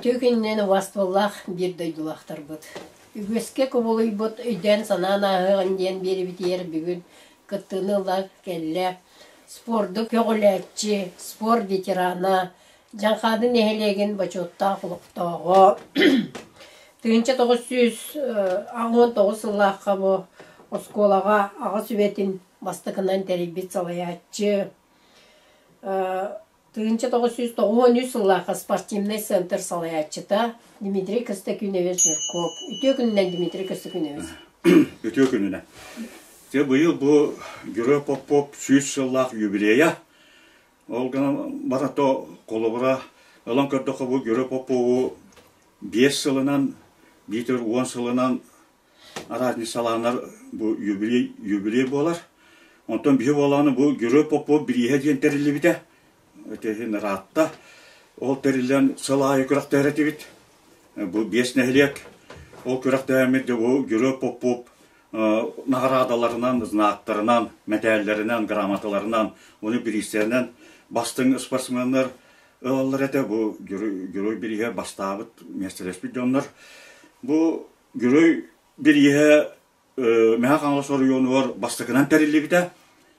Үтүө күнүнэн убаастабыллаах биир дойдулаахтарбыт! Үгүскэ кубулуйбут өйдөөн-санаан ааһыаҕын диэн биэрибитигэр бүгүн кыттыыны ыла кэллэ спорду көҕүлээччи, спорт ветерана, Дьаҥхаады нэһилиэгин бочуоттаах олохтооҕо, 1989 сыллаахха бу оскуолаҕа аҕа сүбэтин бастакынан тэрийбит салайааччы, 1993 сыллаахха спортивнай центр салайааччыта Дмитрий Костакинович Жирков. Үтүө күнүнэн, Дмитрий Костакинович. Үтүө күнүнэн. Дьэ, быйыл бу Герой Попов 100 сыллаах юбилейа. Ол гынан барато холобура ылан көрдөххө бу Герой Попову 5 сылынан, биитэр 10 сылынан разницалааннар бу юбилей, юбилей буолар. Онтон биһи буолааны бу Герой Попов бирииһэ диэн тэриллибитэ. Ити ыраатта. Ол тэриллэн сыл аайы күрэхтэһэр этибит. Бу биэс нэһилиэк. Ол күрэхтэһэммит де бу Герой Попов наҕараадаларынан, знактарынан, мэтээллэринэн, грамоталарынан, уну бириистэринэн бастыҥ спортсменнар ылаллар этэ. Бу Герой бирииһэ бастаабыт, миэстэлэспит дьоннор. Бу Герой бирииһэ Мэҥэ Хаҥалас оройуонугар бастакынан тэриллибитэ.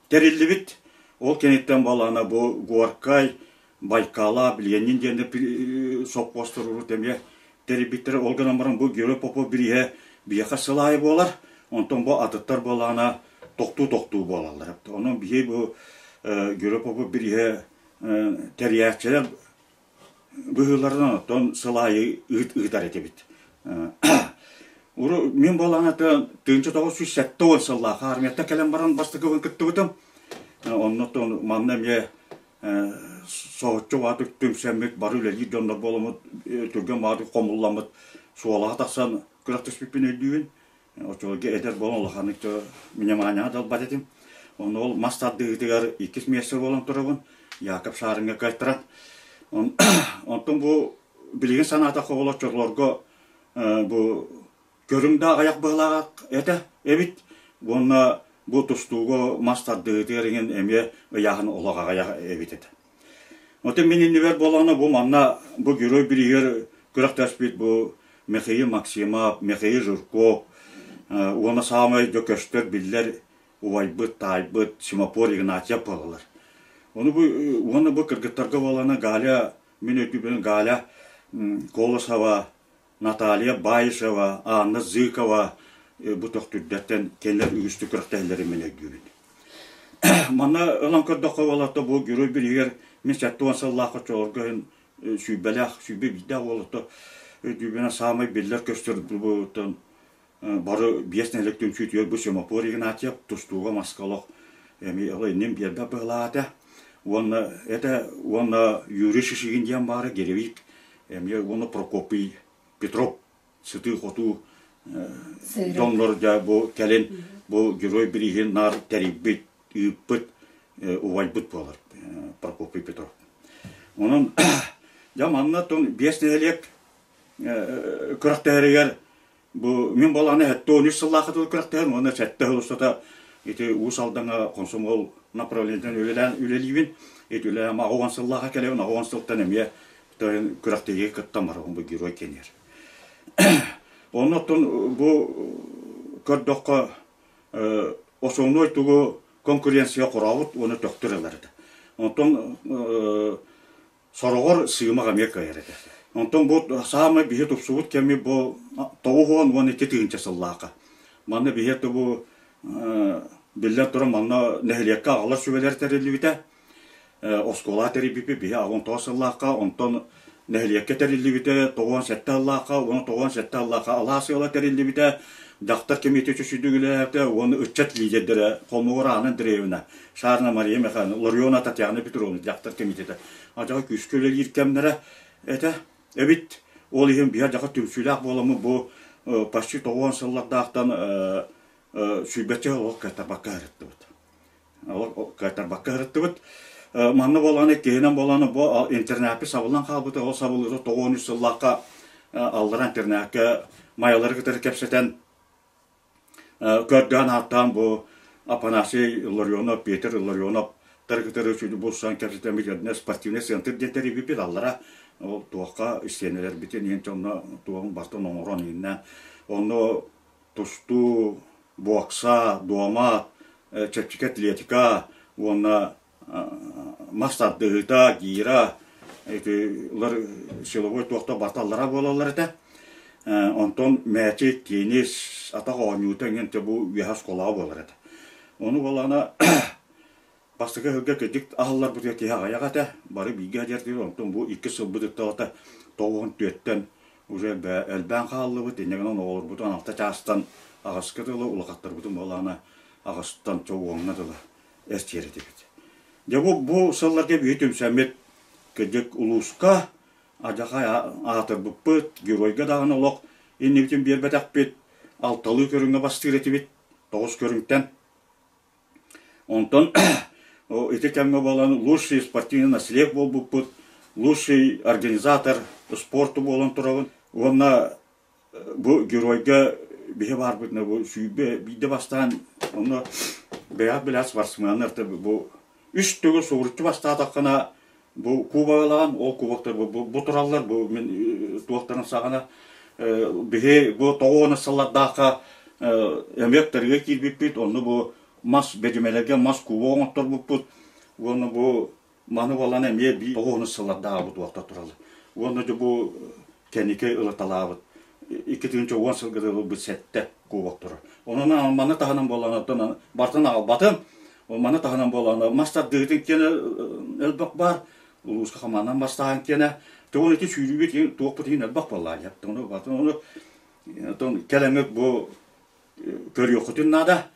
Тэриллибит. Ол кэнниттэн балаана бу Горкай, Байкала, Ленин диэн сопхуостар урут эмиэ тэрийбиттэрэ. Ол гынан баран бу Герой Попов бирииһэ биһиэхэ сыл аайы буолар. Онтон бу атыттар буолаана тохтуу-тохтуу буолаллар. Онон биһи бу Герой Попов бирииһэ тэрийээччилэр быһыыларынан оттон сыл аайы ыытар этибит. Уру мин буоланата 1970 сыллаах армияттан кэлэн баран бастакыбын кыттыбытым. Оннотон манна эмиэ соһуччу баатык түмсэммит, бары үлэлиир дьоннор буоламмыт, түргэн баатык хомулламмыт, суолаҕа тахсан күрэхтэспиппин өйдүүбүн. Оччолорго эдэр буолан улаханнык внимание да ылбат этим. Онно ол мас тардыһыытыгар иккис миэстэ буолан турабын. Яков Шарыҥҥа кыайтаран. Онтон бу билигин санаатахха ол оччолорго бу көрүҥ да аҕыйах быһыылаах этэ эбит. Уонна бу тустууга мас тардыһыытыгар иҥин эмиэ ыйааһын олох аҕыйах эбит этэ. Оттон мин иннибэр буоллаҕына бу манна бу герой бирииһигэр күрэхтэспит бу Михаил Максимов, Михаил Жирков уонна саамай дьэ көстөр биллэр убайбыт, таайбыт Симопор Игнатьев буолаллар. Ону бу уонна бу кыргыттарга буоллаҕына Галя, мин өйдүүбүн Галя Колосова, Наталья Баишева, Анна Зыкова бу төхтүрдэртэн кинилэр үгүстүк күрэхтэһэллэрин мин өйдүүбүн. Манна ылан көрдөххө буоллар бу герой бириһигэр мин 70 сыллаах оччолорго иһин сүүрбэлээх, сүүрбэ биирдээх уолаттар өйдүүбүнэн саамай биллэр-көстөр бу бары биэс нэһилиэк түмсүүтүгэр бу Семапор Игнатьев тустууга маска олох эмиэ ол иннин биэрбэт быһылаата. Уонна это уонна Юрий Шишигин диэн баара Геревик эмиэ уонна Прокопий Петров сытыы-хотуу дьоннор дьэ бу кэлин бу герой бирииһин наар тэрийбит, ыыппыт, убайбыт буолар Прокопий Петров. Онон дьэ манна биэс нэһилиэк күрэхтэһэригэр бу мин буолаҕына 73 сыллаахха дылы күрэхтэһэн уонна сэттэ сыл устата ити Уус Алдаҥа комсомол направлениетынан үлэлээн үлэлиибин. Ити үлэлээн 80 сыллаахха кэлэбин, 80 сылтан эмиэ күрэхтэһиигэ кыттан барабын бу герой кэннигэр. Оннуттан бу көрдөххө основной тугу конкуренция хорообут уонна төхтөр ылар этэ. Онтон сороҕор сыымах эмиэ кыайар этэ. Онтон бу саамай биһи тупсубут кэми бу 92 тыһыынча сыллаахха. Манна биһи бу биллэн туран манна нэһилиэккэ аҕалар сүбэлэр тэриллибитэ. Оскуола тэрийбиппит биһи 19 сыллаахха, онтон нэһилиэккэ тэриллибитэ 97 сыллаахха, уонна 97 сыллаахха алаас ыала тэриллибитэ, дьахтар кэмитиэтэ үчүгүйдүк үлэлээбитэ уонна ыччат лидердэрэ Хомугур Анна Андреевна, Шарина Мария Михайловна, Лариона Татьяна Петровна дьахтар кэмитиэтэ адьаҕа күүскэ үлэлиир кэмнэрэ этэ эбит. Ол иһин биһи адьаҕа түмсүүлээх буоламмыт бу почти 90 сыллардаахтан сүүрбэччэ олох кыаттарбакка сырыттыбыт. Кыаттарбакка сырыттыбыт. Манна буолааны иккиһинэн буолааны бу интернаппыт сабыллан хаалбыта. Ол сабыллыыта 93 сыллаахха аллара интернакка майалары кытары кэпсэтэн көрдөөн ааттаан бу Афанасий Илларионов, Петр Илларионов кытары булсан кэпсэтэммит эрдэ спортивный центр диэн тэрийбиппит аллара ол туохха истиэнэлэрбитин иһин онно туоҕун бартын оҥорон иһиннэ онно тустуу, бокса, дуома, чэпчэки атлетика уонна мас тардыһыыта, гира итилэр силовой туохта барта аллара буолаллар этэ. Онтон мээчик, теннис, атах оонньуута иҥэн бу үөһэ оскуолаҕа буолар этэ. Ону буоллаҕына бастакы ыһыгга кырдьык аһылларбытыгар киһи аҕыйах этэ, бары бииргэ сылдьар онтон бу икки сылбытыттан 94-тэн уже элбээн хааллыбыт, инньэ гынан оҕолорбутун алта чаастан аҕыска дылы, улахаттарбытын буоллаҕына аҕыстан уоҥҥа дылы эстиэр этибит. Дьэ бу сылларга биһи түмсэммит кырдьык улууска адьахай аатырбыппыт, геройга даҕаны олох иннибитин биэрбэтэхпит, алталыы көрүҥҥэ бастыыр этибит, тоҕус көрүҥтэн. Онтон ити кэмҥэ буолан лучший спортивный наследник буолбуппут, лучший организатор спорту буолан турабын. Уонна бу геройга биһи баарбытына бу сүүрбэ биирдэ бастаан онно бэйэҕит билэр спортсменнар бу үс төгүл сугуруччу бастаатаххына бу кубогалаан ол кубоктар бу тураллар бу мин туохтарын саҕана биһи бу тоҕуона сыллардаахха эмиэктэргэ киирбиппит онно бу мас бэдьимэлэргэ мас кубок оҥотторбуппут уонна бу Маны буолан эмиэ биир тоҕуһунус сыллардаабыт уохта тураллар. Уонна дьэ бу кэнники ылаталаабыт 2010 сылга ылбыт сэттэ кубок турар. Онон маны таһынан буолан оттон бартын аҕалбатым. Маны таһынан буолан мас тардыытын киэнэ элбэх баар. Улууска хамаанан бастаан киэнэ. Тоҕун ити сүүрүүбүт туохпут иһин элбэх буоллаа дьэ. Ону бартын ону оттон кэлэммит бу көрүөххүтүн наада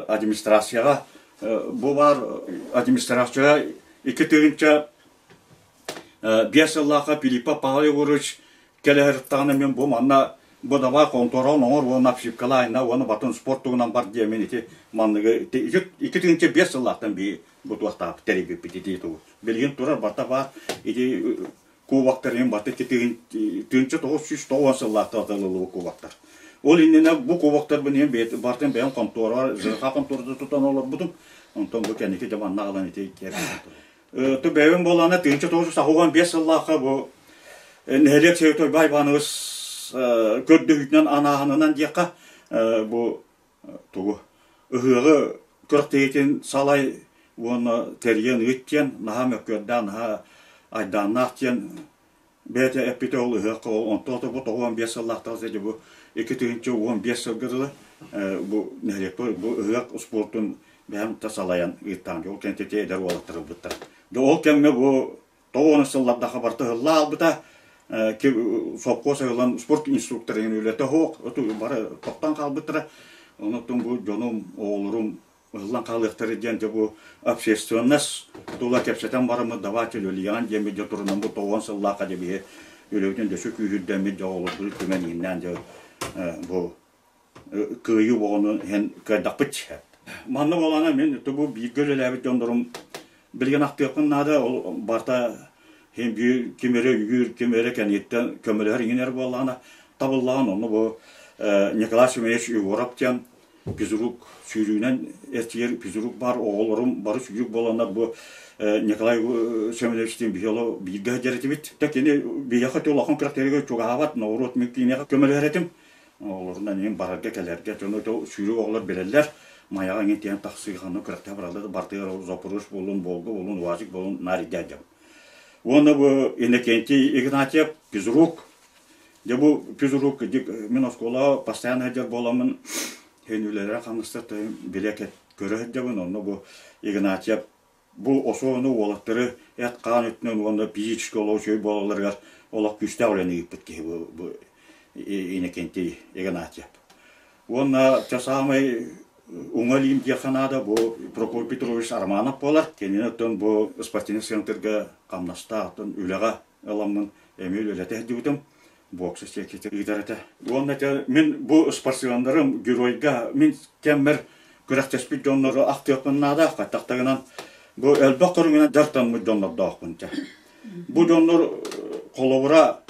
администрацияҕа бу баар администрацияҕа 2005 сыллаахха Пилиппа Павел Егорович кэлэһэртаҕына мен бу манна бу давай контураҕын оҥор уонна обшивкалаайна уонна батын спорт тугунан бар диэмин ити манныгы 2005 сыллаахтан би бу туохтаах тэрийбиппит ити тугу билигин турар барта баар ити кубоктар иһин баты 1990 сыллаахта ылыллыбыт кубоктар. Ол иннинэ бу кубоктарбын иһин бартын бэйэм хонтуорар, ЖК хонтуорда тутан олорбутум. Онтон бу кэнники дьэ манна аҕалан ити Ту бэйэм буоллаҕына 1995 сыллаахха бу нэһилиэк Севитой Иванович көрдөһүүтүнэн анааһынынан диэххэ бу тугу ыһыаҕы күрэхтэһиитин салай уонна тэрийэн ыыт диэн наһаа мөккүөрдээх наһаа айдааннаах диэн бэйэтэ эппитэ ол ыһыахха ол онтон бу 95 сыллаахтаах дьэ бу 2015 сылга дылы бу нэһилиэкпэр бу ыһыах спортун бэйэм да салайан ыыттаан ол кэнтити эдэр уолаттар ылбыттар ол кэмҥэ бу Тоҕо сыллардаха барыта ыһылла аалбыта, сопхуос ыһыллан спорт инструкторын үлэтэ суох, бары тохтоон хаалбыттара. Онон бу дьонум, оҕолорум ыһыллан хаалыахтара диэн дьэ бу общественность тула кэпсэтэн бараммыт давайте үлэлиэҕин диэммит дьэ турунан бу тоҕуон сыллаахха дьэ биһи үлэбитин дөссө күүһүрдэммит дьэ оҕолорбутун түмэн иҥнээн дьэ бу кыайыы оҕону иһэн кыайдахпыт. Манна буолана мин бу бииргэ үлэлээбит дьоннорум билигин ахтыахпын наада, ол барыта иһин биир ким эрэ үгүүр, ким эрэ кэнниттэн көмөлөһөр иҥинэр буоллаҕына табыллаҕын онно бу Николай Семенович Егоров диэн физрук сүүрүүнэн эрчийэр физрук баар оҕолорум бары сүүрүк буоланнар бу Николай Семеновичтыын биһи оло бииргэ сылдьар этибит. Кини биһиэхэ улахан күрэхтэһиигэ чугаһаабат, норуот мин киниэхэ көмөлөһөр этим. Оҕолорунан иһин барарга-кэлэргэ дьону сүүрүк оҕолор билэллэр. Майаҕа иҥин тиийэн тахсыы ханна күрэхтэһэ бараллар бартыгар ол Запорожец буоллун, Волга буоллун, УАЗик буоллун наар идээ дьон. Уонна бу Иннокентий Игнатьев физрук. Дьэ бу физрук мин оскуолаҕа постоянно сылдьар буоламмын иһин үлэлэрэ хамнастар билэ көрө сылдьабын. Онно бу Игнатьев Бу осуону уолаттары эт-хаан өттүнэн уонна физически олох үчүгэй буолалларыгар олох күүстээх үлэни ыыппыт киһи бу, бу Иннокентий Игнатьев. Уонна ча саамай уҥа илиим диэххэ наада бу Прокопий Петрович Романов буолар. Кинини оттон бу спортивный центрга хамнастаах оттон үлэҕэ ыламмын эмиэ үлэлэтэ сылдьыбытым. Бокса секцията ыытар этэ. Уонна мин бу спортсменнарым геройга мин кэммэр күрэхтэспит дьоннору ахтыахпын наада. Хаттахтарынан бу элбэх көрүҥүнэн дьарыктаммыт дьоннордоохпун. Бу дьоннор холобура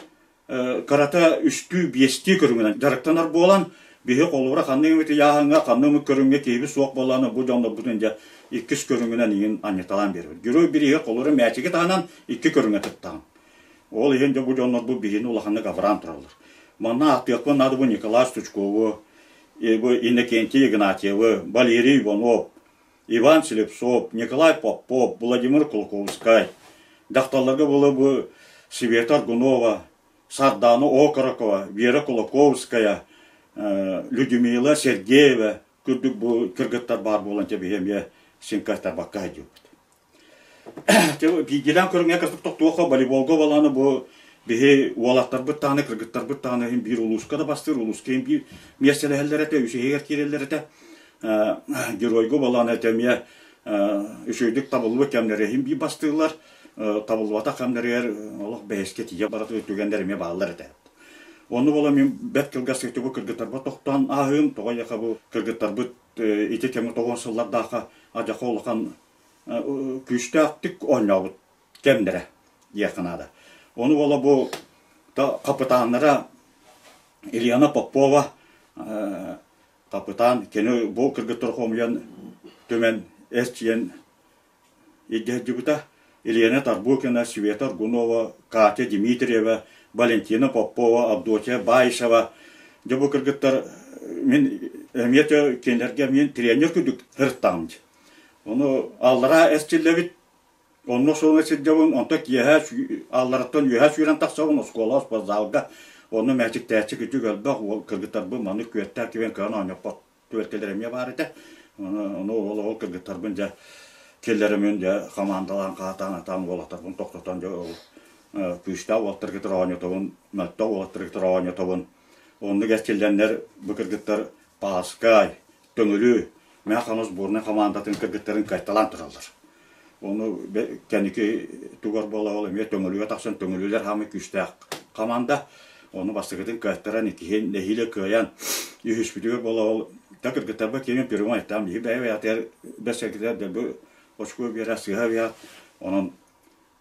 кырата үстүү, биэстии көрүҥүнэн дьарыктанар буолан, Биһи холобура ханнык эмит ыйааһыҥҥа, ханнык эмит көрүҥҥэ киһибит суох буоллаҕына, бу дьоннорбутун дьэ иккис көрүҥүнэн иҥин анньыталаан биэрэбит. Герой бирииһэ холобура мээчиги таһынан икки көрүҥҥэ кыттаҕын. Ол иһин дьэ бу дьоннорбут биһини улаханнык абыраан тураллар. Манна ааттыахпын наада бу Николай Стручкову, бу Иннокентий Игнатьевы, Валерий Иванов, Иван Слепцов, Николай Попов, Владимир Кулаковскай. Дьахталларга буола бу Света Аргунова, Сардаана Окорокова, Вера Кулаковская, Людмила Сергеева курдук бу кыргыттар баар буолан биһи эмиэ син кыайтарбакка сылдьыбыт. Биирдиилээн көрүҥҥэ кырдьык тохтуохха волейболга балааны бу биһи уолаттарбыт даҕаны, кыргыттарбыт даҕаны иһин биир улууска да бастыыр, улууска иһин биир миэстэлэһэллэр этэ, үс иһигэр киирэллэр этэ. Геройга балааны этэ эмиэ үчүгэйдик табыллыбыт кэмнэри иһин биир бастыыллар, табыллыбатах кэмнэригэр олох бэһискэ тиийэ барар түгэннэр эмиэ бааллар этэ. Онну буола мин бэрт кылгас бу кыргыттарбар тохтоон ааһыым, тоҕо диэхэ бу кыргыттарбыт ити кэмҥэ тоҕуон сыллардаахха адьаха улахан күүстээхтик оонньообут кэмнэрэ диэххэ наада. Ону буола бу хапытааннара Ильяна Попова хапытаан кини бу кыргыттары хомуйан түмэн эрчийэн илдьэ сылдьыбыта. Елена Тарбукина, Света Аргунова, Катя Дмитриева, Валентина Попова, Авдотья Баишева. Дьэ бу кыргыттар мин эмиэ кинилэргэ мин тренер курдук сырыттаҕым. Ону аллараа эрчиллэбит, онно суола сылдьабын, онтон киэһэ аллараттан үөһэ сүүрэн тахсабын оскуола спортзалга. Онно мээчиктээччи күчүк элбэх уол кыргыттарбын маннык күөттээх кибэн кыан оонньоппот түбэлтэлэр эмиэ баар этэ. Ону ол ол кыргыттарбын дьэ киллэримин дьэ хамаандалаан хаатаан атаан уолаттарбын тохтотон дьэ ол күүстээх уолаттаргытыр оонньотобун, мөлтөх уолаттаргытыр оонньотобун. Оннук эрчиллэннэр бу кыргыттар Пааскай, Төҥүлү, Мэҥэ Хаҥалас сборнай хамаандатын кыргыттарын кыайталаан тураллар. Ону кэнники тугар буола ол эмиэ Төҥүлүгэ тахсан Төҥүлүлэр хаамай күүстээх хамаанда. Ону бастакытын кыайтаран, иккиһин нэһиилэ кыайан, үһүспүтүгэр буола ол та кыргыттарба киэмин первым айтаам биһи бэйэ-бэйэтигэр бэс дэлби очко биэрэ сыыһа биэрэ онон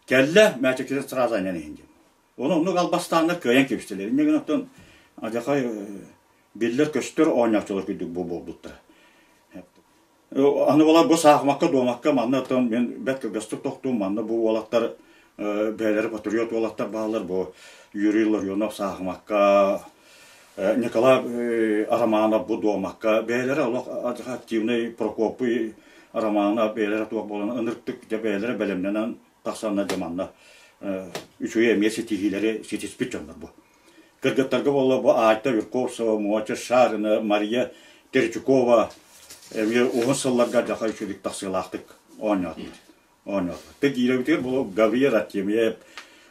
кэллэ мээчиккитин сразу анньан иһин диэн. Ону оннук албастааннар кыайан кэбистилэр. Инньэ гынан оттон адьахай биллэр-көстөр оонньооччулар курдук бу буолбуттара. Аны буолар бу саахымакка, дуомакка манна оттон мин бэрт кылгастык тохтуум, манна бу уолаттар бэйэлэрэ патриот уолаттар бааллар, бу Юрий Ларионов саахымакка, Николай Романов бу дуомакка, бэйэлэрэ олох активный Прокопий Романов бэйэлэрэ туох буолан ынырыктык дьэ бэйэлэрэ бэлэмнэнэн тахсанна дьэ манна үчүгэй эмиэ ситиһиилэри ситиспит дьоннор бу. Кыргыттарга буолла бу Айта Юрковцева, Муоча Шарина, Мария Терчукова эмиэ уһун сылларга дьаха үчүгэй тахсыылаахтык оонньоотулар. Оонньоотулар. Тэ киирэбитигэр бу Гавриил Артемьев,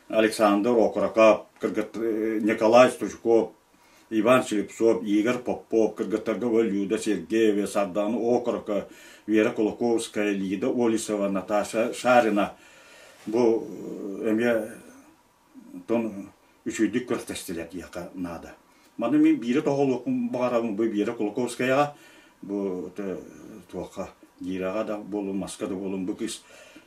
Александр Окороков, кыргыт Николай Стручков, Иван Слепцов, Игорь Попов, кыргыттарга Люда Сергеева, Сардана Окорока, Вера Кулаковская, Лида Олесова, Наташа Шарина бу эмиэ тон үчүгэйдик күрэхтэстилэр диэххэ наада. Маны мин биирэ тоһоҕолуохпун баҕарабын бу Вера Кулаковскаяҕа бу туохха гираҕа да буоллун, маска да буоллун бу кыыс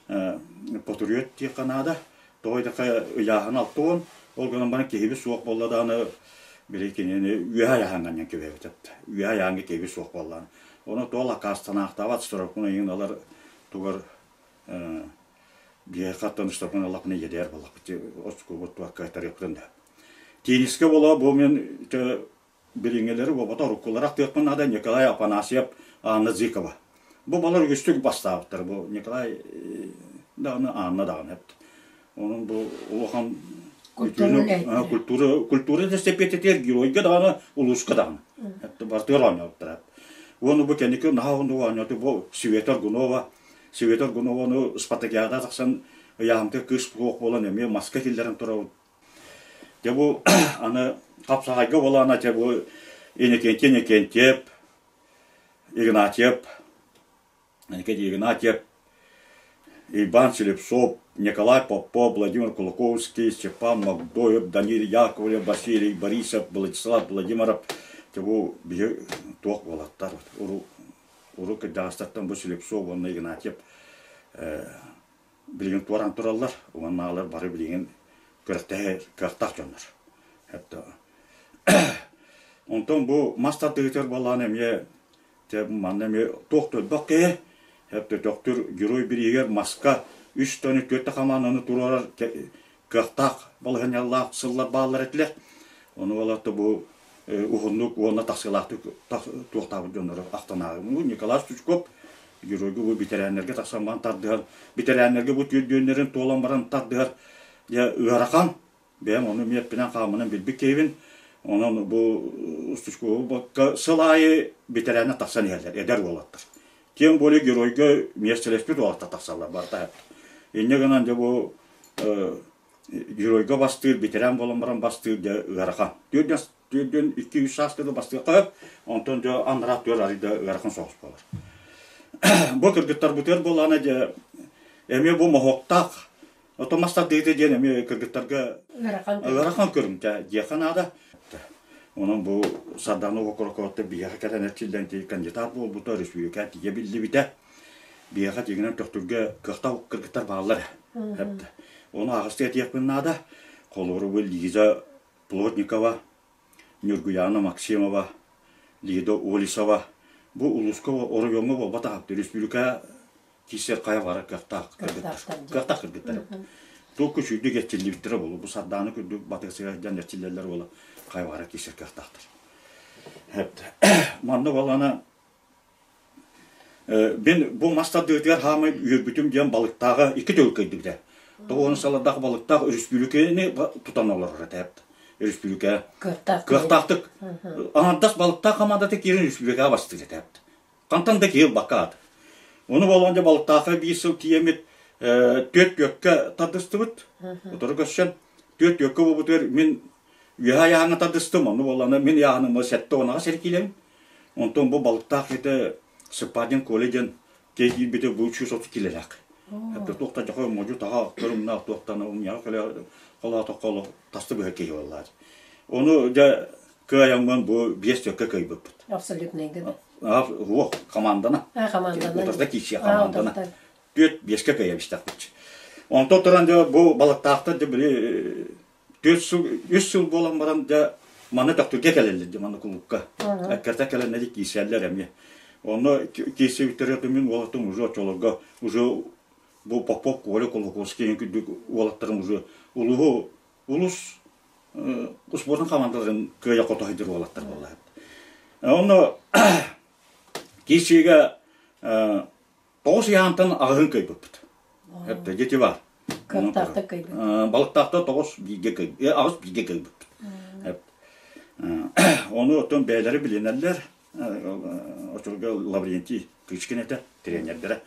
патриот диэххэ наада. Тоҕо диэтэххэ ыйааһын 60, ол гынан баран киһибит суох буолла даҕаны били кинини үөһэ айаһаҥҥа кэбиһэбит үөһэ айаһаҥҥа киһибит суох буоллаҕына. Ону тоҕо аккаастанаахтаабат сорокун ыйын ылар тугар биһиэхэ оттон ыстапын ыллахпына иэдэйэр буоллахпыт оскуобут туохка тарыахпытын да. Теннискэ буола бу мин билиҥҥилэри буолбата уруккулары ахтыахпын наада Николай Афанасьев, Анна Зыкова. Бу балар үгүстүк бастаабыттар бу Николай даҕаны Анна даҕаны эбит. Онон бу улахан культура культура эстапетэтигэр геройга даҕаны улууска даҕаны бартыгар оонньообуттара. Уонна бу кэнники наһаа оннук оонньооту бу Света Аргунова Света Аргунованы спартакиада тахсан ыйааһымтык кыыс суох буолан эмиэ маска киллэрэн турабыт. Дьэ бу аны хапсаҕайга буолаана дьэ бу Иннокентий Иннокентьев, Игнатьев, Николай Игнатьев, Иван Слепцов, Николай Попов, Владимир Кулаковский, Степан Магдоев, Данил Яковлев, Василий Борисов, Владислав Владимиров дьэ бу биһи туох буолаттар урут кырдьаҕастартан бу Слепцов уонна Игнатьев билигин туоран тураллар уонна бары билигин күрэхтэһэ кыахтаах дьоннор. Онтон бу мас тардыытыгар буоллаҕына эмиэ дьэ манна эмиэ туох да элбэх киһи төхтүр герой бирииһигэр маска үс тонна түөртэ хамаанданы туруорар кыахтаах балаһыанньалаах сыллар бааллар этилэр. Ону буоллар бу уһуннук уонна тахсыылаахтык туохтаабыт дьоннору ахтанааҕым. Николай Сучков геройга бу бэтэрээннэргэ тахсан баран тардыһар, бэтэрээннэргэ бу түөрдүөннэрин туолан баран тардыһар дьэ ыарахан. Бэйэм ону миэппинэн-хааммынан билбит киһибин. Онон бу Сучкову сыл аайы бэтэрээннэр тахсан иһэллэр, эдэр уолаттар. Тем более геройга миэстэлэспит уолаттар тахсаллар барыта. Инньэ гынан дьэ бу геройга бастыыр, бэтэрээн буолан баран бастыыр дьэ ыарахан. Түөрдүөн 2-3 сааска да бастыахха сөп, онтон дьэ анараа түөр арый да ыарахан соҕус буолар. Бу кыргыттарбытыгар буоллаҕына дьэ эмиэ бу моһуоктаах Ото мас тардыыта диэн эмиэ кыргыттарга ыарахан көрүҥ диэххэ наада. Онон бу Сардаана Окорокоотто биһиэхэ кэлэн эрчиллэн кандидат буолбута, өрөспүүбүлүкэ тиийэ биллибитэ. Биһиэхэ тигинэн Төхтүргэ кыахтаах кыргыттар бааллар. Ону аҕыстыы этиэхпин наада. Холобура бу Лиза Плотникова, Ньургуйаана Максимова, Лида Олесова бу улууска оройуоҥҥа буолбатах, өрөспүүбүлүкэ киирсэр хайа бара кыахтаах кыргыттар. Кыахтаах кыргыттар. Туох күчүйдүк эрчиллибиттэрэ буолуо. Бу Сардаана күрдүк батыгасыгар дьон эрчиллэллэр буола хайа бара киирсэр кыахтаахтар. Манна буолана Мин бу мас тардыытыгар хаамай үөрбүтүм диэн балыктааҕа икки төгүл кыйдыбыта. Тоҕуон салардаах балыктаах өрөспүүбүлүкэни тутан олорор этэ. Өрөспүүбүлүкэ кыахтаахтык аҥардас балыктаах хамаандата киирэн өрөспүүбүлүкэҕэ бастыыр этэ. Хантан да киһи ылбакка аат. Ону буолан дьэ балыктаахха биир сыл тиийэммит түөрт күөккэ тардыстыбыт. Утары көрсөн түөрт күөккэ буолбутугар мин үөһэ айааҥҥа тардыстым. Ону буоллаҕына мин ыйааһыным 76 сир киилэбин. Онтон бу балыктаах киһитэ Сыппаадин Коля диэн киһи киирбитэ бу 330 килэлээх. Эптэ туохта дьохой модьу таха көрүҥнээх туохтан умньаҕа кэлэ холоотоххо олох таста быһа киһи буоллаат. Ону дьэ кыайаммын бу биэс төккө кыайбыппыт. Абсолютно Уох, командана. А, командана. Утарда киирсиэ командана. Түөрт биэскэ кыайа бистахпыт. Онтон туран дьэ бу балыктаахтар дьэ били Түөрт сыл, үс сыл буолан баран дьэ манна Төхтүргэ кэлэллэр дьэ манна кулуупка. Эккэртэ кэлэннэри киирсэллэр эмиэ. Онно киирсибиттэрэ мин уолаттым уже оччолорго уже бу Попов Коля Кулаковский күрдүк уолаттарым уже улууһу улус успуордун хамаандаларын кыайа хото сылдьар уолаттар буолла. Онно киирсиигэ Тоҕус ыйаантан аҕыһын кыайбыппыт. Эптэ дети бар. Кыахтаахтык кыайбыт. Балыктаахта тоҕус бииргэ кыай аҕыс бииргэ кыайбыппыт. Ону оттон бэйэлэри билинэллэр. Очурга Лаврентий Кычкин этэ, тренердэрэ.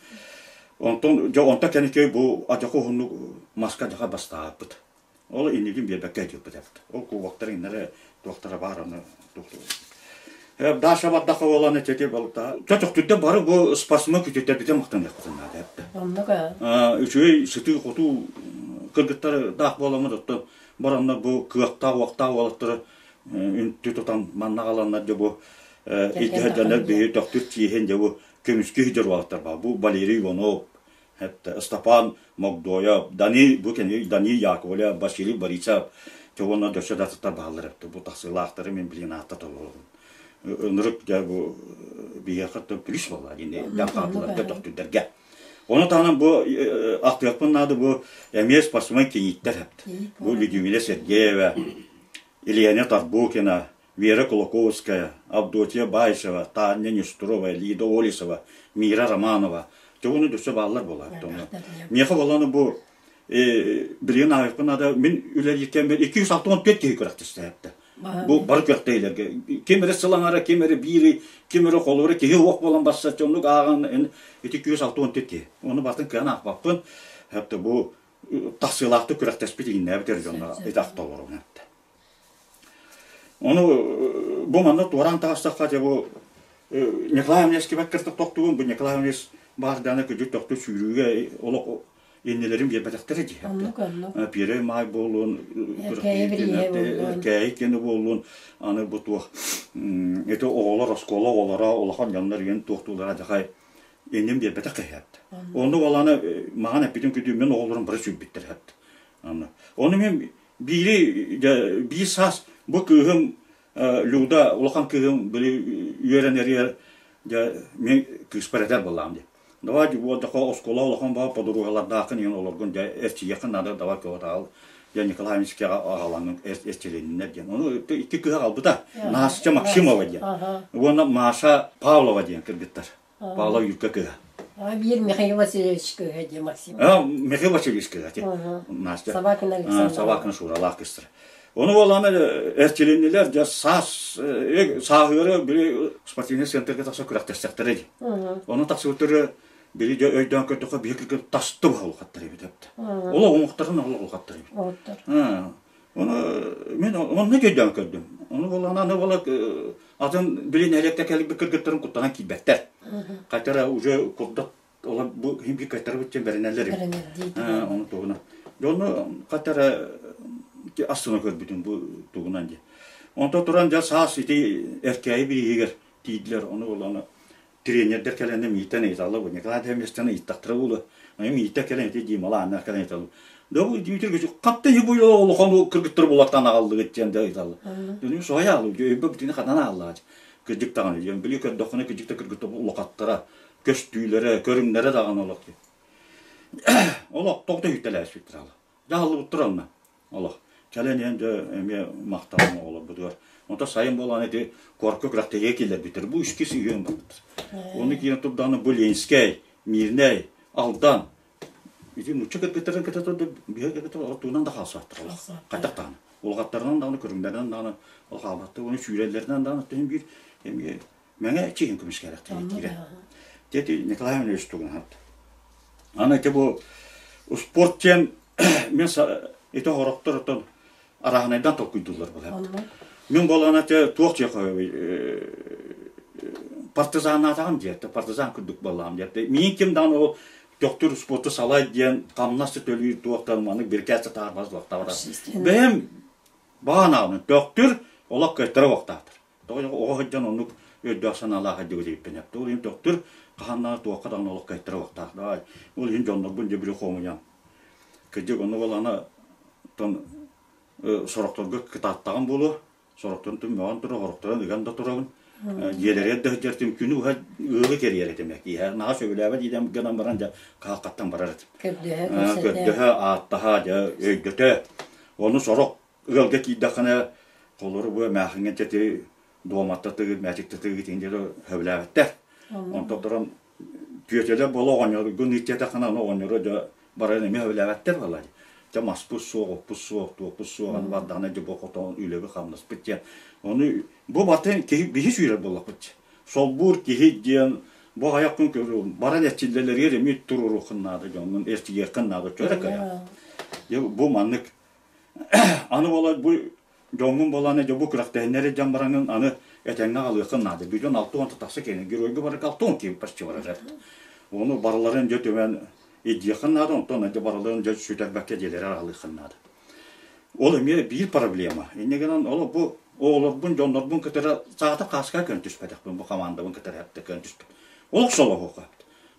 Онтон дьэ онто кэнники бу адьаха уһуннук маска дьаха бастаабыт. Ол иннигин биэрбэккэ этиэхпит эбит. Ол кубоктар иннэрэ туохтара баар аны Даша бардаха буолан эти балта. Чочохтурда бары бу спортсмен күтүттэрбитин махтаныахпытын наада эбит. Оннук Үчүгэй сытыы-хотуу кыргыттар даах буоламмыт оттон бараннар бу кыахтаах уохтаах уолаттары үнтү тутан манна аҕаланнар дьэ бу илдьэһэрдэннэр биһи төхтүр чиэһин дьэ бу көмүскүү сылдьар уолаттар баар. Бу Валерий Иванов, Степан Могдоев, Дани, бу кини Дани Яковлев, Василий Борисов, уонна дөссө да атыттар бааллар эбит. Бу тахсыылаахтары мин билигин аатта толорорум. Ынырык дьэ бу биһиэхэ плюс буолла дии дьаҥхаатыларга, төхтүрдэргэ. Ону таһынан бу ахтыахпын наада бу эмиэ спортсмен кийииттэр эбит. Бу Людмила Сергеева, Елена Тарбукина, Вера Кулаковская, Авдотья Баишева, Таня Нестерова, Лида Олесова, Мира Романова. Дьэ уону өссө бааллар буолар. Миэхэ буоллаҕына бу билигин ааҕыахпын наада мин үлэлииркэммэр 264 киһи күрэхтэстээбитэ. Бу бары күрэхтэһиилэргэ. Ким эрэ сыл аҥара, ким эрэ биири, ким эрэ холобура киһи уох буолан барса, оннук ааҕан ити 264 киһи. Ону бартын кыан аахпаппын. Хәтта бу тахсыылаахтык күрэхтэспит иҥнээбит эр дьоннор итах толорун эттэ. Ону бу манна туораан таҕыстахха дьэ бу Николай Иванович кыртык тохтугун бу Николай Иванович баардаана күдьүк тохту сүүрүүгэ олох иннилэрин биэрбэтэхтэрэ дии. Первый май буолуон, Эркээйи киэнэ буолуон, аны бу туох ити оҕолор оскуола оҕолоро улахан дьоннор ийэн туохтуулара дьахай иннин биэрбэтэх киһи Онно буолааны маҕан эппитин күтүү мен оҕолорум бары сүүрбүттэр Ону мен биири биир саас бу кыыһым Люда улахан кыыһым били үөрэнэригэр дьэ мин кыыспар этэр буоллаҕым дии. Давай уолдьахха оскуола улахан баҕа подругалардааххын иһин олоргун дьэ эрчийиэххин наада давай куотаал дьэ Николай Ильичкэҕэ аҕалаҥҥын эрчилинниннэр диэн. Ону икки кыыһа аҕалбыта. Настя Максимова диэн. Уонна Маша Павлова диэн кыргыттар. Павлов Юрка кыыһа. Биир Михаил Васильевич кыыһа диэн Максимова. Михаил Васильевич кыыһа диэн. Настя. Собакина Александра. Собакина Шуралаах кыыстара. Ону буоллаҕына эрчилиннилэр дьэ саас сааһыары били спортивнай центрга тахса күрэхтэстэхтэрэ дии. Ону тахсыбыттары били дьэ өйдөөн көрдөххө биһи кыргыр тасты баһылхаттар эбит эбит. Ол оҥохтарын олохаттар эбит. Ону мен онно өйдөөн көрдүм. Ону буоллаҕына аны буола атын били нэһилиэккэ кэлбит кыргыттарын куттанан киирбэттэр. Хотя уже курдат Олор бу иһин биир кайтарбыт диэн бэринэллэр Ону тугунан. Дьону хатара астына көрбүтүм бу тугунан дии. Онто туран дьэ саас ити Эркээйи бирииһигэр тиийдилэр. Ону буоллаҕына тренердэр кэлэннэ миитэн ыйыталлар бу Николай Демьевичтан ыйыттахтара буолуо. Аны миитэ кэлэн ити Димала Анна кэлэн ыйыталлар. Да бу Дмитрий хатта иһи бу улахан кыргыттар булаттан аҕаллыгыт диэн да ыйыталлар. Дьону соһуйаалыы өйбө бүтүнү хатан ааллаҕа. Кырдьык даҕаны диэн били көрдөххүнэ кырдьык да кыргыттар улахаттара көстүүлэрэ, көрүҥнэрэ даҕаны олох дии. Олох тоҕо үтэлээспиттэр ала. Дьаһаллыбыттар онно. Олох. Кэлэн иһэн дьэ эмиэ махталым оҕолорбутугар. Онто сайын буолан ити куоракка күрэхтэһиигэ киллэрбиттэр. Бу үскэ сыһыан барбыттар. Ону киирэн турдаҕына бу Ленскэй, Мирнэй, Алдан ити нуучча кыргыттарын кытта турда биһиги кыргыттар олох тугунан да хаалсыбаттар олох. Хайдах даҕаны. Улахаттарынан даҕаны, көрүҥнэринэн даҕаны ол хаалбаттар. Уонна сүүрэллэринэн даҕаны түһүн биир эмиэ Мэҥэ чиһин көмүскээрэхтэрэ киирэ. Дети Николай Иванович тугунан Аны ити бу спорт диэн мен ити хорохтор оттон арааһынайдан толкуйдууллар буолар. Мен буолана те туох дьиэ партизаннаатаҕым диэтэ, партизан курдук буоллаҕым диэтэ. Миин ким даҕаны ол төхтүр спорту салай диэн хамнас төлүүр туохтан маннык биркээсэ таарбас туохтаабата. Бэйэм баҕанаабын төхтүр олох кыайтара уохтаатар. Тоҕо оҕо сылдьан оннук өйдөөх-санаалаах сылдьыбыт эбиппин эптэ. Ол иһин төхтүр хаһан даҕаны туохха даҕаны олох кыайтара уохтаах. Давай. Ол иһин дьоннорбун дьэ били хомуйан. Кырдьык онно буоллаҕына тон сорохторго кытааттаҕым буолуо. Сорохторун түммэҕин тура, сорохторун ыган да турабын. Дьиэлэригэр да сылдьар этим. Күнү быһа ыалы кэрийэр этим. Киэһэ наһаа сөбүлээбэт идэм гынан баран дьэ хааххаттан барар этим. Көрдөһө, Көрдөһө, ааттаһа, дьэ өйдөтө. Ону сорох Ыалга киирдэххинэ, холору бу эмээхиҥҥэ ити дуоматта тыгыт, мээчикте тыгыт иһин диэри сөбүлээбэттэр. Онтон туран түөтэлэр буола оҕонньоргун ииттэтэххинэ, аны оҕонньору дьэ баран эмиэ сөбүлээбэттэр буолла дии. Дьэ маспыт суох, оппут суох, туохпут суох, аны бардаҕына дьэ бу хотон үлэбит-хамнаспыт диэн. Ону бу батын киһи биһи сүүрэр буоллахпыт дии. Солбуур киһи диэн бу аҕыйах күн баран эрчиллэлэригэр эмиэ туруоруоххун наада дьоҥҥун эрчийиэххин наада чөрө кыайа. Дьэ бу маннык Аны буолар бу дьоҥҥун буолааны дьэ бу күрэхтэһиннэри дьон бараҥҥын аны этэҥҥэ аҕалыаххын наада. Бүтүн 60 тахса киһини геройга барарга 60 киһи почти барар эбит. Ону барыларын дьэ түмэн илдьиэххин наада, онтон дьэ барыларын дьэ сүтэрбэккэ дьиэлэрэ аҕалыаххын наада. Ол эмиэ биир проблема. Инньэ гынан ол бу оҕолорбун, дьоннорбун кытары саата хааска көн түспэтэхпин, бу хамаандабын кытары эптэ көн түспэт. Олох солоһуохха.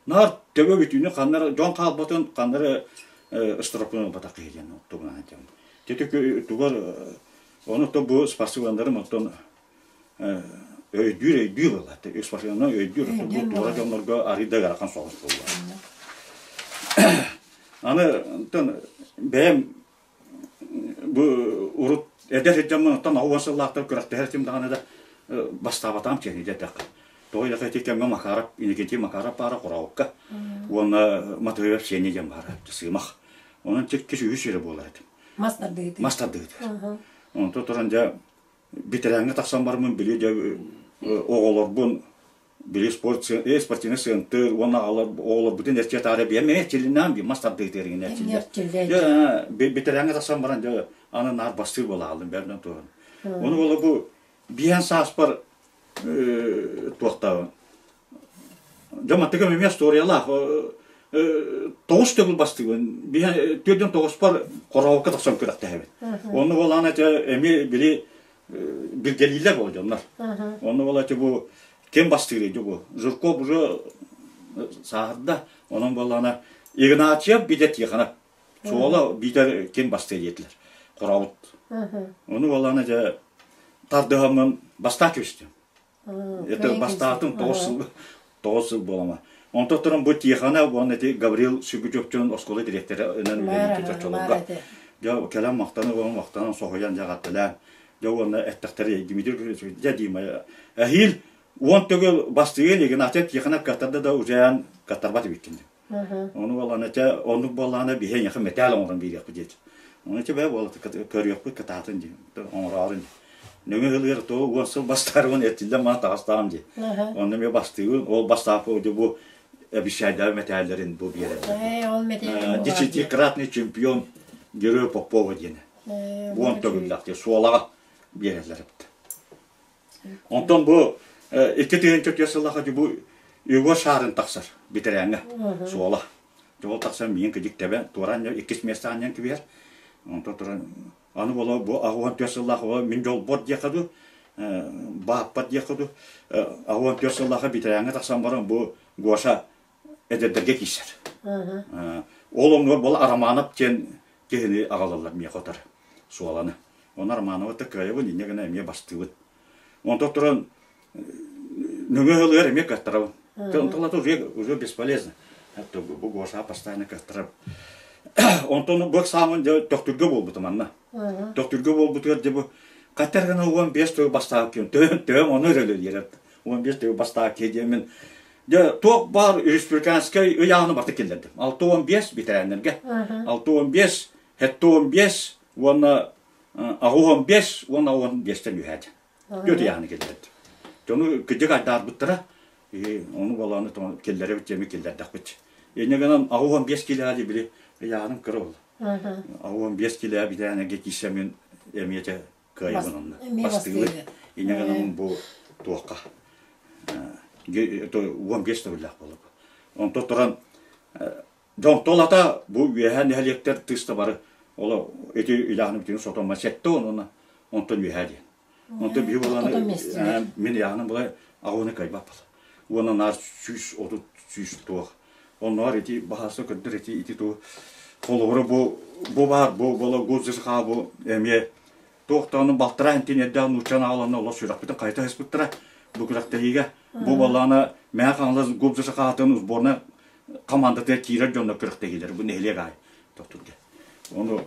Наар төбө бүтүүнү ханнары дьон хаалбатын, ханнары ыстыраппын ылбатах киһи диэн тугунан этим. Тити тугар ону то бу спортсменнарым оттон өйдүүр өйдүүр буолла. Спортсменнар өйдүүр бу туора дьоннорго арый да ыарахан соҕус буолла. Аны оттон бэйэм бу урут эдэр сылдьаммын оттон 90 сыллаахтар күрэхтэһэр этим даҕаны да бастаабатаҕым чиэһинэй диэтэххэ. Тоҕо диэтэххэ ити кэмҥэ Макаров, Иннокентий Макаров баара Хорообукка уонна Матвеев Сеня диэн баара сыымах. Онон тиккис үһүс эрэ буолар этим. Мас тардыытыгар. Мас тардыытыгар. Онтон туран дьэ бэтэрээнҥэ тахсан бараммын били дьэ оҕолорбун били спорт спортивный сыантыр уонна оҕолорбутун эрчийэ биэм эрчилиннээн би мас тардыытыгар иҥин эрчиллэр. Дьэ бэтэрээнҥэ тахсан баран дьэ аны наар бастыыр буолаалым бэрдэн туһун. Ону буола бу биэн сааспар туохтаабын дьэ маттыгым эмиэ историялаах тоҕус төгүл бастыыбын түөрдэн тоҕуспар хорообукка тахсан күрэхтэһэбин онно буолаан этэ эмиэ били билгэлииллэр буола дьоннор онно буола ити бу ким бастыырый дьэ бу Жирков уже сааһырда онон буоллаҕына Игнатьев биитэ Тихонов Суола биитэр ким бастыа диэтилэр. Хорообут. Ону буоллаҕына дьэ. тардыһаммын бастаан кэбистим. Это бастаатым 9 сыл 9 сыл буолама. Онтон туран бу Тихонов уонна ити Гаврил Сүгүчөпчөн оскуола директора ынан үлэлиир чочолорго. Дьэ кэлэн махтана уонна махтанан соһуйан дьаҕатталаан. Дьэ уонна эттэхтэри Дмитрий Григорьевич дьэ Дима эһиил уон төгүл бастыгын Игнатьев Тихонов каттарда да уже каттарбат эбиккин. Ону буоллаҕына чэ оннук буоллаҕына биһи эйиэхэ мэтээл оҥорон биэриэхпит диэччи. Ону чэ бээ буола көрүөхпүт кытаатын дии оҥороорун дии. Нөҥүө сылыгар то уон сыл бастаары уон эрчиллэн мана таҕыстаҕым дии. Онно эмиэ бастыыбын ол бастааппы дьэ бу обещайдары мэтээллэрин бу биэрэллэр. Десятикратный чемпион Герой Попова диэн. Уон төгүллээх дии суолаҕа биэрэллэр эбит. Онтон бу 2004 сыллаха бу Егор Шарын тахсар бэтэрээҥҥэ суола. Дьол тахсан миин кыдьык тэбэ туоран иккис место анньан кибиһэр. Онтон туран аны бола бу 84 сыллаах мин дьолбор диэххэ дуу бааппат диэххэ дуу 84 сыллаах бэтэрээҥҥэ тахсан баран бу Гоша эдэрдэргэ киирсэр. Ол оннугар буола Романов диэн киһини аҕалаллар миэхэ утары суоланы. Оны Романовы да кыайабын, инньэ гына эмиэ бастыыбын. Онтон туран нөҥүө сылыгар эмиэ кыаттарабын. Онтон уже, уже бесполезно. Бу Гоша постоянно кыаттарабын. Онтон бу саамын дьэ төхтүргэ буолбутум манна. Төхтүргэ буолбутугар дьэ бу хаттар гына 15 төгүл бастаабыт киһи төһөм төһөм ону өрөлө 15 төгүл бастаабыт киһи диэмин Дьэ, туох баар республиканскай ыйааһыны барыта киллэрдим. 65 бэтэрээннэргэ. 65, 75 уонна 85 уонна 15-тэн үһээт. Түөрт ыйааһыны киллэрдим. Дьону кырдьык айдаарбыттара. Ону балааны киллэрэбит диэми киллэрдэхпит. Инньэ гынан 65 килэ били ыйааһыным кыра буолла. 65 килэ бэтэрээннэргэ киирсэммин эмиэ кыайабын онно бастыыбын инньэ гынан бу туохха 15 төгүллээх буолла онтон туран дьонтолата бу үөһээ нэһилиэктэр тыста бары оло ити илаһын бүтүн сотомма сетте онуна онтон үөһээ диэн онтон биһи буоланы мин яһаным була аҕуны кайбап уонна наар 130 сүүс туох онноор ити баһаста көрдөр ити ити ту холобура бу бу баар бу бола гудзырхаа бу эмиэ туох даҕаны балтараа интиниэрдээх нууччаны аҕаланна олох сүрэхпитин хайта ыспыттара бу күрэхтэһиигэ бу балаана Мэҥэ Хаҥалас губзырхаатын сборная командатыгар киирэр дьонно күрэхтэһиилэр бу нэһилиэк аайы тохтурга ону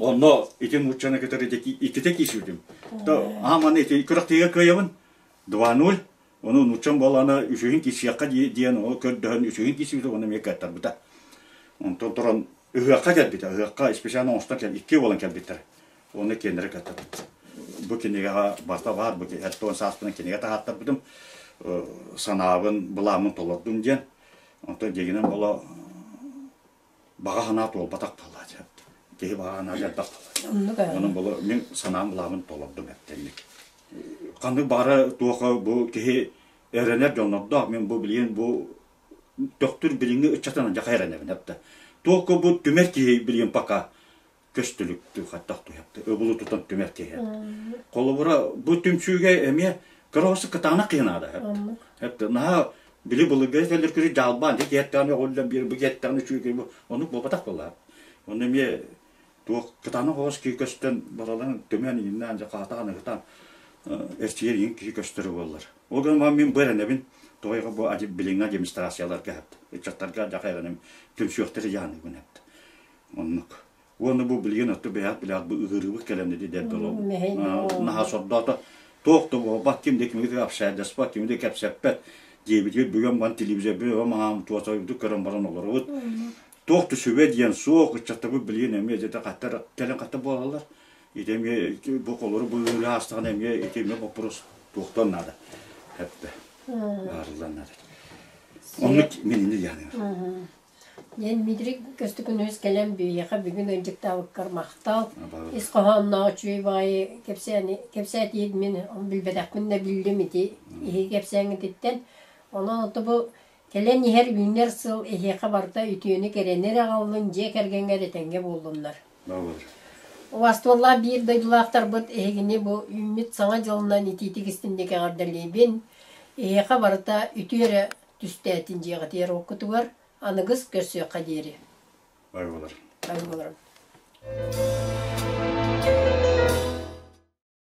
онно ити нууччаны кытары иккитэ киирсибитим то ааманы ити күрэхтэһиигэ кыайабын 2-0 Ону нууччам буоллаҕына үсүһүн киирсиэххэ диэн ол көрдөһөн үсүһүн киирсибитэ уонна эмиэ кыаттарбыта. Онтон туран ыһыахха кэлбитэ. Ыһыахха специально оҥостон кэл икки буолан кэлбиттэр. Уонна кинилэри кыаттарбыт. Бу кинигэҕэ барыта баар. Бу 70 сааспынан кинигэ таһааттарбытым. Санаабын, былааммын толордум диэн. Онтон дьиҥинэн буола баҕа санаа туолбатах буолла киһи баҕа санаа элбэх буолла онон буолу мин санаам былаамын толордум эптэнник ханнык баҕара туоха бу киһи эрэнэр дьоннордоох мин бу билигин бу төхтүр билиҥҥи ыччатынан дьаха эрэнэбин эптэ туохка бу түмэр киһи билигин пока көстүлүктүү хаттах туһапты ыбылы тутан түмэр киһи холобура бу түмсүүгэ эмиэ кыраҕасы кытаанах киһи наада эптэ наһаа били былыргы кэлэр күрү дьаалбаан дьэ киэттэҕин өҕүллэн биэр бу киэттэҕин үчүгэй бу оннук буолбатах буолла онно эмиэ туох кытаанах оҕус киһи көстөн бараларын түмэн ииннээн дьэ хаатаан ыгытаан эрчийэр иин киһи көстөрө буоллар ол гынан мин бу эрэнэбин тоҕойго бу билиҥҥи администрацияларга ыччаттарга дьаха эрэнэм түмсүөхтэрэ дьааныгын эпт Оннук. Уонна бу билигин отту бэйэҕит билэҕит бу ыгырыыбыт кэлэн ити дэрбэ наһаа сордоото. Туох да буолбат, ким да кими да общайдаспат, кими да кэпсэппэт. Диэбитигэр бүгэн баран телевизорбын өбө маҥаам туосайбытын көрөн баран олоробут. Туох да сүбэ диэн суох, ыччаттарбыт билигин эмиэ дьэ хаттар кэлэн хатта буолаллар. Ити эмиэ бу холору бу ыарыы аастаҕына эмиэ ити эмиэ боппуруос туохтан наада. Эптэ. Баарыллан наада. Оннук мин инни диэхнэ. Диэн Дмитрий Көстөкүнүс кэлэн биһиэхэ бүгүн ыалдьыттаабыккар махтал. Ис хоһоонноох үчүгэй баҕайы кэпсээни кэпсээтиит мин билбэтэхпин да биллим ити иһи кэпсээҥҥититтэн. Онон ото бу кэлэн иһэр үүнэр сыл эһиэхэ барыта үтүөнү кэрэни эрэ аҕаллын, дьиэ кэргэҥҥэр этэҥҥэ буоллуннар. Убаастабыллаах биир дойдулаахтарбыт эһигини бу үүммүт Саҥа дьылынан итиитик истиҥник эҕэрдэлиибин. Эһиэхэ барыта үтүө эрэ түстээтин дьиэҕитигэр уоккутугар аныгыс көрсүөххэ диэри. Бай болар. Бай болар.